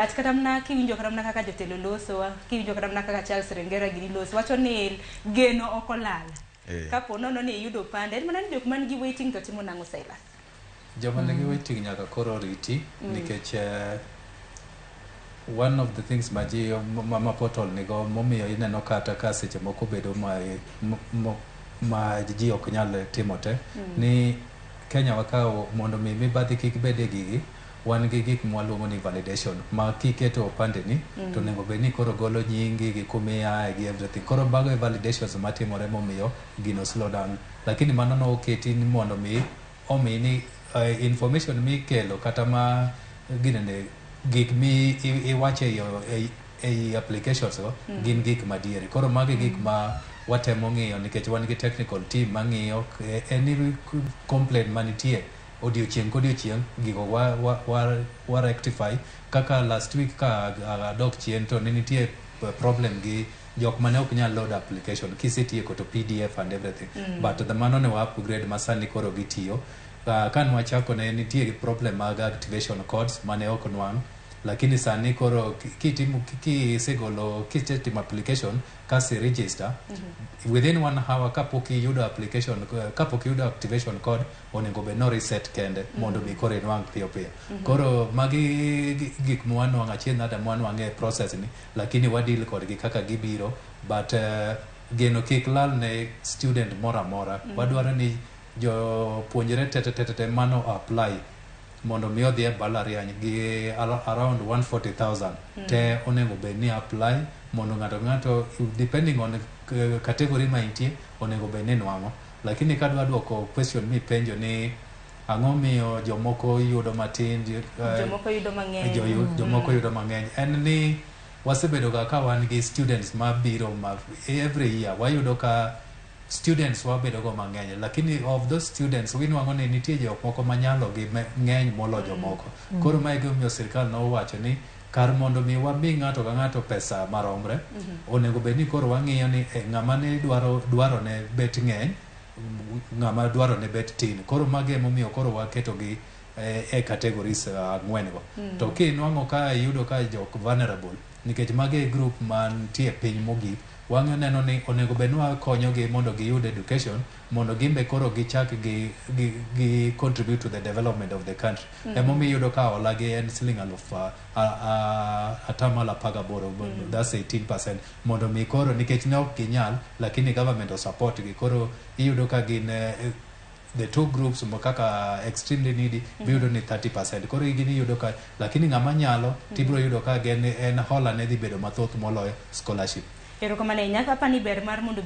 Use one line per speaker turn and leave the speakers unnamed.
Ach kata mana kiwinjo kata mana kaka jotelo loso, kiwinjo kata mana kaka Charles Rengera gini loso, wacho ni geno ok olal. Kapo nono ni iyudo opande, en mana ni jok man gi waiting to timo nang'o, Silas?
Joma nigi waiting nyaka koro riti nikech one of the things ma ji ma portal nigo momiyo ineno kata ka seche moko bedo ma ji ok nyal timo te ni Kenya wa ka, mondo mi mibadhi kik bed e gigi, wan gi gik mwaluongo ni validation ma kiketo opande ni to onego bed ni koro golo nyingi gi kumiae gi everything. Koro mago e validations matimore momiyo gino slow down, lakini mano noketi ni mondo mi omi ni information mikelo kata ma ginene gik mi iwacho ei applications go gin gik madieri. Koro magi gik ma watemo ng'iyo nikech wan gi technical team mang'iyo any complaint manitie odiochieng' kodiochieng'. Gigo wa rectify. Kaka last week ka adok chien, to ne nitie problem gi jok mane ok nyal load application kisetieko to PDF and everything, but the mano ne wa upgrade ma sani koro gitiyo. Ka nwachako ne nitie gi problem mag activation codes mane ok nwang', lakini sani koro kitimo kisegolo kisetimo application kasi register within one hour kapok iyudo application, kapok iyudo activation code, onego bed no reset kende mondo mi koro inwang' piyo piyo. Koro magi gik mwanwang'o achiel nade mwanwang'o e process ni, lakini wadeal kodgi kaka gibiro, but geno kik lal ne student moro amora. Wadwaro ni jopuonjre te te te te mano apply mondo mi odhi e mbalariany gi around 140,000 te onego bed ni apply mondo ng'ato ka ng'ato, depending on category ma intie, onego bed ni nwang'o. Lakini kadwa duoko question mipenjo ni ang'o miyo jomoko yudo matin,
jomoko yudo mang'eny,
jomoko yudo mang'eny, en ni wasebedo ga ka wan gi students mabiro ma every year wayudo ka students wabedo go mang'eny, lakini of those students winwang'o ni nitie jok moko manyalo gi ng'eny molo jomoko. Koro mae gimomiyo sirikal nowacho ni kar mondo mi wami ng'ato ka ng'ato pesa maromre, onego bed ni koro wang'iyo ni ng'ama ne dwaro dwaro ne bet ng'eny, ng'ama dwaro ne bet tin. Koro mago emomiyo koro waketo gi e categories ang'wen go. To kinwang'o ka iyudo ka jok vulnerable, nikech mago e group mantie piny mogik, wang'e neno ni onego bed ni wakonyogi mondo giyud education mondo gin be koro gichak gi contribute to the development of the country. Emomiyo iyudo ka hola gi en siling aluf 18%, that's 18%, mondo mi koro nikech ne ok ginyal, lakini government osupport gi. Koro iyudo ka gin the two groups mo kaka extremely needy biyudo ni 30%. Koro gin iyudo ka, lakini ng'ama nyalo tibiro yudo ka gen en hola ne dhi bedo mathoth moloyo scholarship.
Erokamano ahinya. Apani ber mar mondo